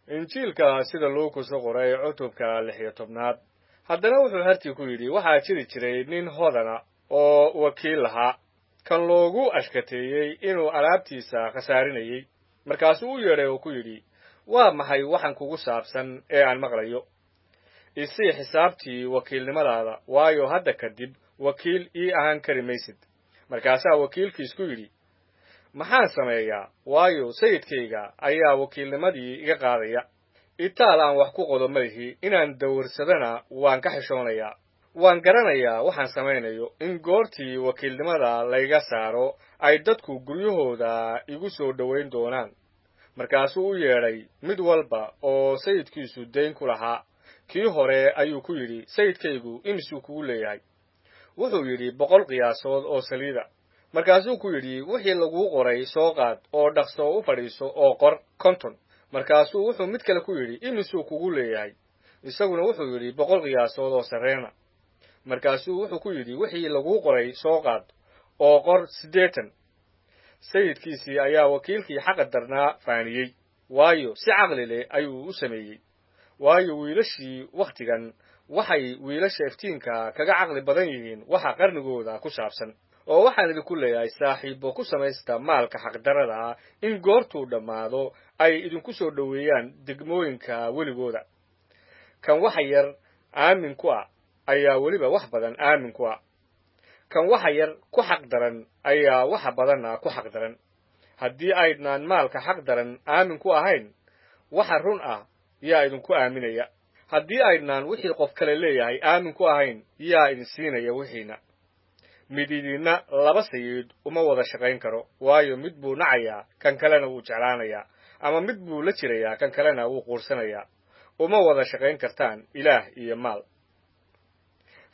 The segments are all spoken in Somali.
Injiilka sida Luukus u qoray, cutubka 16aad. Haddana wuxuu hartii ku yidhi: Waxaa jiri jiray nin hodana oo wakiil lahaa, kan loogu ashkateeyey inuu alaabtiisa khasaarinayey. Markaasuu u yeedhay oo ku yidhi: "Waa maxay waxan kugu saabsan ee aan maqlayo? Isii xisaabtii wakiilnimadaada, waayo, hadda kadib wakiil ii ahaan kari maysid." Markaasaa wakiilkiis ku yidhi: "Maxaan sameeyaa? Waayo, sayidkayga ayaa wakiilnimadii iga qaadaya. Itaal aan wax ku qodo malihi, inaan dawrsadana waan ka xishoonayaa. Waan garanayaa waxaan samaynayo, in goortii wakiilnimada layga saaro ay dadku guryahooda igu soo dhowayn doonaan." Markaasuu u yeedhay mid walba oo sayidkiisu dayn ku lahaa. Kii hore ayuu ku yidhi: "Sayidkaygu imisuu kugu leeyahay?" Wuxuu yidhi: "100 qiyaasood oo saliida." Markaasuu ku yidhi: "Wixii laguu qoray soo qaad oo dhaqso u fadhiiso oo qor 50." Markaasuu wuxuu mid kale ku yidhi: "Imisuu kugu leeyahay?" Isaguna wuxuu yidhi: "100 qiyaasood oo sarreena." Markaasuu wuxuu ku yidhi: "Wixii laguu qoray soo qaad oo qor 80." Sayidkiisii ayaa wakiilkii xaqa darnaa faaniyey, waayo, si caqli leh ayuu u sameeyey. Waayo, wiilashii wakhtigan waxay wiilasha iftiinka kaga caqli badan yihiin waxa qarnigooda ku saabsan. Oo waxaan idinku leeyahay, saaxiibbo ku samaysta maalka xaqdarrada ah, in goortuu dhammaado ay idinku soo dhoweeyaan degmooyinka weligooda. Kan waxa yar aamin ku ah ayaa weliba wax badan aamin ku ah. Kan waxa yar ku xaq daran ayaa waxa badanna ku xaq daran. Haddii aydnaan maalka xaq daran aamin ku ahayn, waxa run ah yaa idinku aaminaya? Haddii aydnaan wixii qof kale leeyahay aamin ku ahayn, yaa idin siinaya wixiina? Mid idinna laba sayid uma wada shaqayn karo, waayo, mid buu nacayaa, kan kalena wuu jeclaanayaa, ama mid buu la jirayaa, kan kalena wuu quursanayaa. Uma wada shaqayn kartaan Ilaah iyo maal.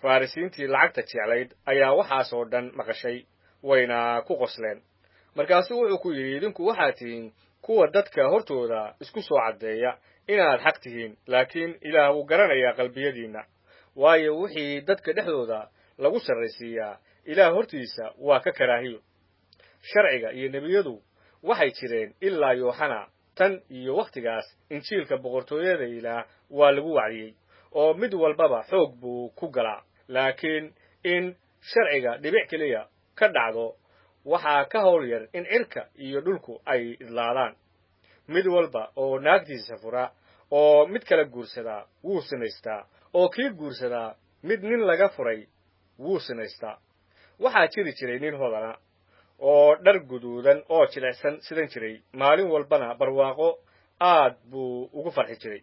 Farrisiintii lacagta jeclayd ayaa waxaasoo dhan maqashay, wayna ku qosleen. Markaasuu wuxuu ku yidhi: "Idinku waxaad tihiin kuwa dadka hortooda isku soo caddeeya inaad xaq tihiin, laakiin Ilaah wuu garanayaa qalbiyadiinna. Waayo, wixii dadka dhexdooda lagu sarraysiiyaa Ilaah hortiisa waa ka karaahiyo. Sharciga iyo nebiyadu waxay jireen ilaa Yooxana. Tan iyo wakhtigaas injiilka boqortooyada Ilaah waa lagu wacdiyey, oo mid walbaba xoog buu ku galaa. Laakiin in sharciga dhibic keliya ka dhacdo waxaa ka hawl yar in cirka iyo dhulku ay idlaadaan. Mid walba oo naagtiisa fura oo mid kala guursadaa wuu sinaystaa, oo kii guursadaa mid nin laga furay wuu sinaystaa. Waxaa jiri jiray nin hodana oo dhar guduudan oo jilicsan sidan jiray, maalin walbana barwaaqo aad buu ugu farxi jiray.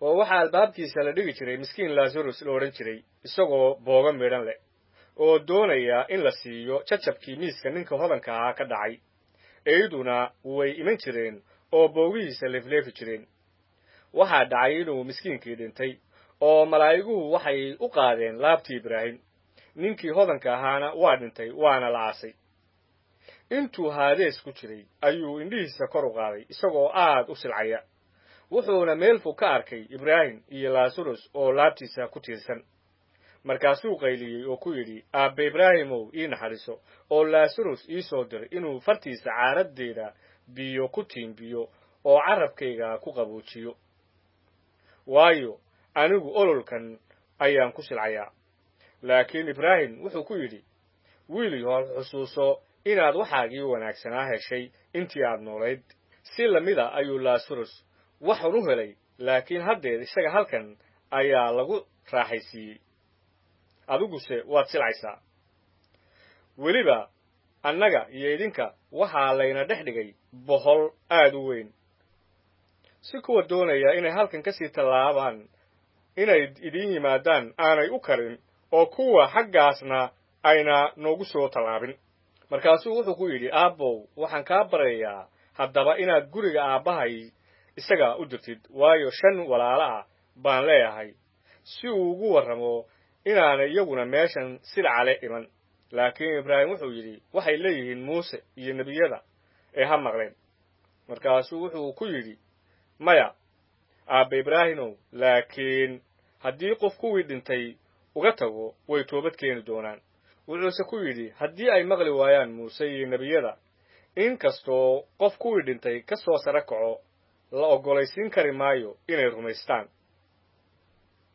Oo waxaa albaabkiisa la dhigi jiray miskiin Laasarus la odhan jiray, isagoo boogo midhan leh, oo doonaya in la siiyo jajabkii miiska ninka hodanka ahaa ka dhacay. Eyduna way iman jireen oo boogihiisa leefleefi jireen. Waxaa dhacay inuu miskiinkii dhintay, oo malaa'iguhu waxay u qaadeen laabtii Ibraahim. Ninkii hodanka ahaana waa dhintay, waana la aasay. Intuu Haadees ku jiray ayuu indhihiisa kor u qaaday, isagoo aad u silcaya, wuxuuna meel fog ka arkay Ibraahim iyo Laasarus oo laabtiisa ku tiirsan. Markaasuu qayliyey oo ku yidhi: 'Aabbe Ibraahimow, ii naxariiso, oo Laasarus ii soo dir inuu fartiisa caaraddeeda biyo ku tiimbiyo oo carabkayga ku qaboojiyo, waayo, anigu ololkan ayaan ku silcayaa.' Laakiin Ibraahim wuxuu ku yidhi: 'Wiilyahow, xusuuso inaad waxaagii wanaagsanaa heshay intii aad noolayd, si lamida ayuu Laasarus waxun u helay, laakiin haddeer isaga halkan ayaa lagu raaxaysiiyey, adiguse waad silcaysaa. Weliba annaga iyo idinka waxaa layna dhex dhigay bohol aad u weyn, si kuwa doonaya inay halkan ka sii tallaabaan inay idiin yimaadaan aanay u karin, oo kuwa xaggaasna ayna noogu soo tallaabin.' Markaasuu wuxuu ku yidhi: 'Aabbow, waxaan kaa baryayaa haddaba inaad guriga aabbahay isaga u dirtid, waayo, shan walaalo ah baan leeyahay, si uu ugu warramo inaanay iyaguna meeshan silcale iman.' Laakiin Ibraahim wuxuu yidhi: 'Waxay leeyihiin Muuse iyo nebiyada, ee ha maqleen.' Markaasuu wuxuu ku yidhi: 'Maya, aabbe Ibraahimow, laakiin haddii qof kuwii dhintay uga tago, way toobad keeni doonaan.' Wuxuuse ku yidhi: 'Haddii ay maqli waayaan Muuse iyo nebiyada, in kastoo qof kuwii dhintay ka soo sare kaco, La oggolaysiin kari maayo inay rumaystaan.